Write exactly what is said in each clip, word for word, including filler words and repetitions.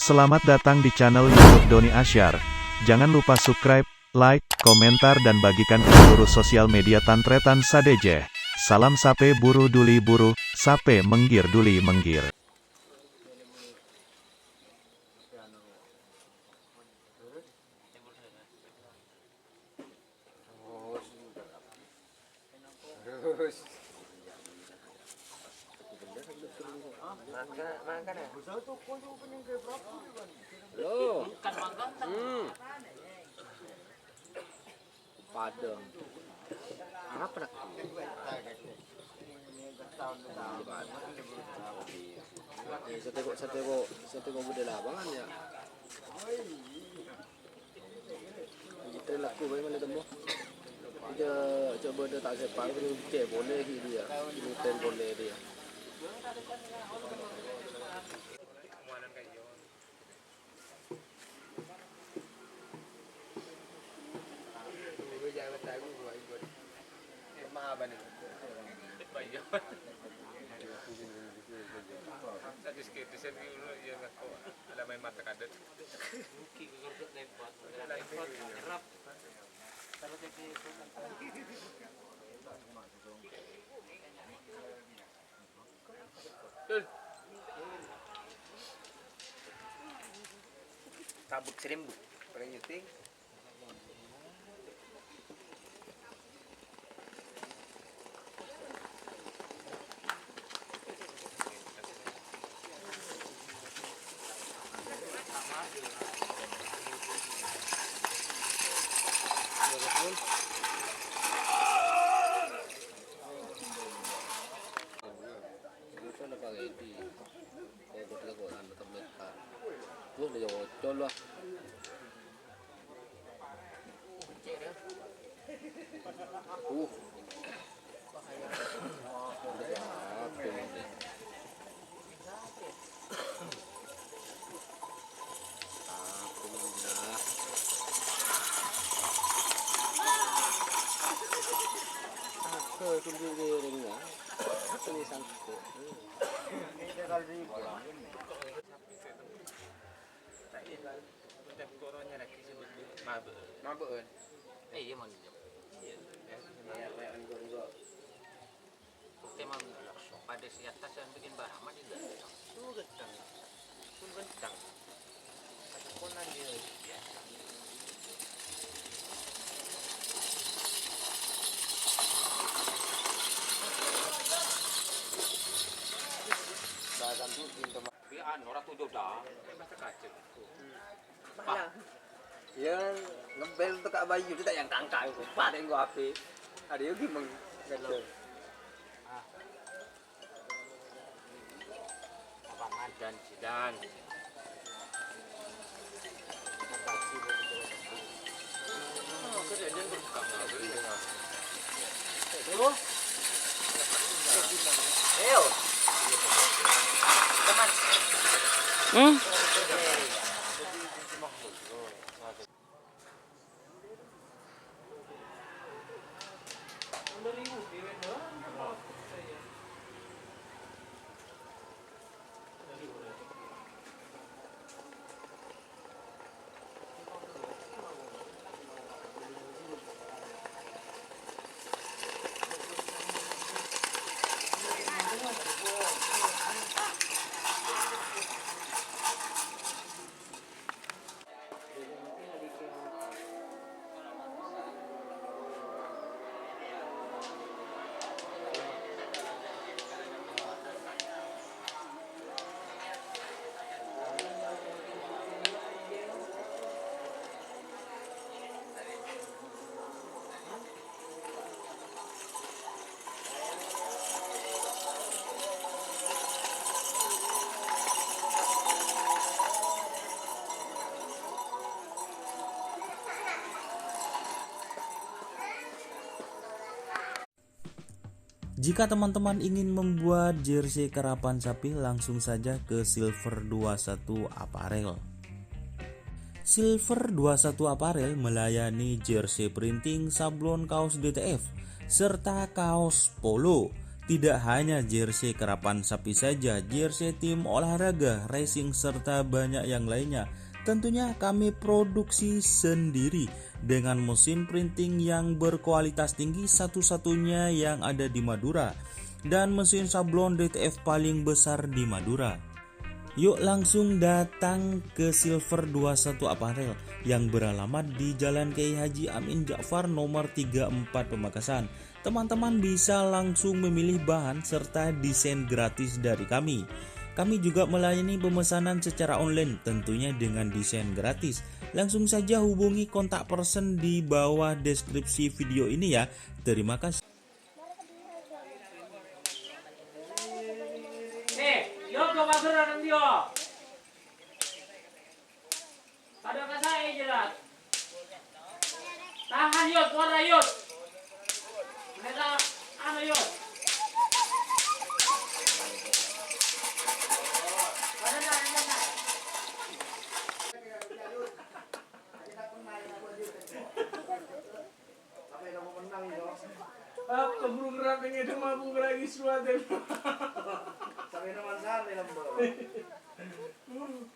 Selamat datang di channel YouTube Doni Asyar. Jangan lupa subscribe, like, komentar, dan bagikan ke seluruh sosial media tan-tarètan sadhâjâ. Salam sapè buru duli buru, sapè mèngghir duli mèngghir. Loh. Hmm. Padang. Apa nak? Sate kok, sate kok, sate kok bâdâ lapangan ya. Ngiter lagghu bhâi malè temmo. Aja, coba ada tak sepak, ini cek boleh gitu ya. Ini tren boleh dia. Tabuk seribu. Paling penting. Mabuk. Eh, iya, mon. Iya. Oke, mon. Pada si atas yang bikin barang, mah, di dalam. Itu kencang. Pun kencang. Ada konan dia. Biasa. Bahkan tuh pintu. Bi anu, ora tuju dah. Bahasa kacil. Mana? Ya, ngempel tuh Kak Bayu, kita yang tangkal, paling gua api. Ada yang gimeng, gitu. Apa ngadan, Jidan? Hmm? Jika teman-teman ingin membuat jersey karapan sapi, langsung saja ke Silver dua satu Apparel. Silver dua satu Apparel melayani jersey printing, sablon kaos D T F, serta kaos polo. Tidak hanya jersey karapan sapi saja, jersey tim olahraga, racing, serta banyak yang lainnya. Tentunya kami produksi sendiri dengan mesin printing yang berkualitas tinggi, satu-satunya yang ada di Madura, dan mesin sablon D T F paling besar di Madura. Yuk langsung datang ke Silver dua satu Apparel yang beralamat di Jalan Kiai Haji Amin Ja'far nomor tiga empat Pamekasan. Teman-teman bisa langsung memilih bahan serta desain gratis dari kami. Kami juga melayani pemesanan secara online, tentunya dengan desain gratis. Langsung saja hubungi kontak person di bawah deskripsi video ini ya. Terima kasih. Eh, yo, coba gerak nanti, yo. Pada kasai jelas. Tahan, Yus, suara, Yus. Mereka, anu, Yus. Pada, pada, pada. Apa yang kamu menang, Yos? Apa burung rang kayaknya ada mabuk lagi suatu. Sampai teman sana, Lembo. Hmm?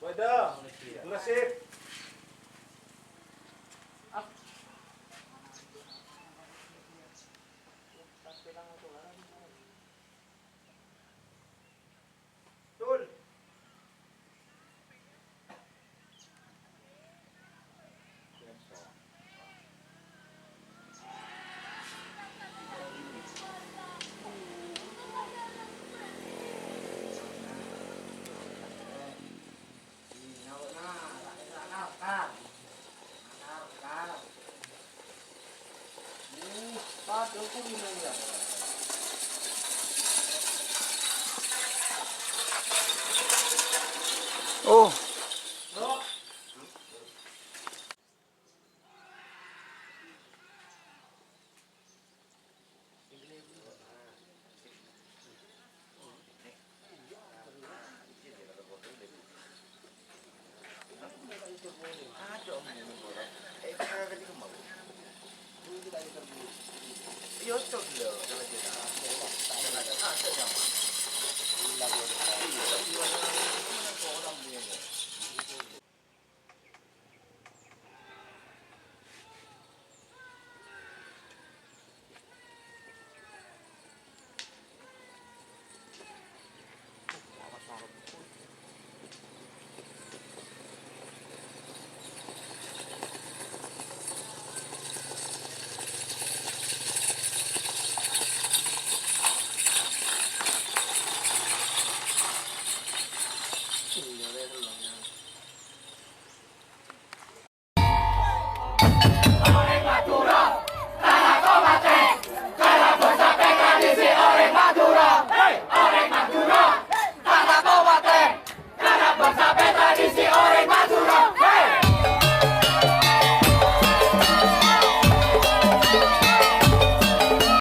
Waduh, terima kasih. Oh,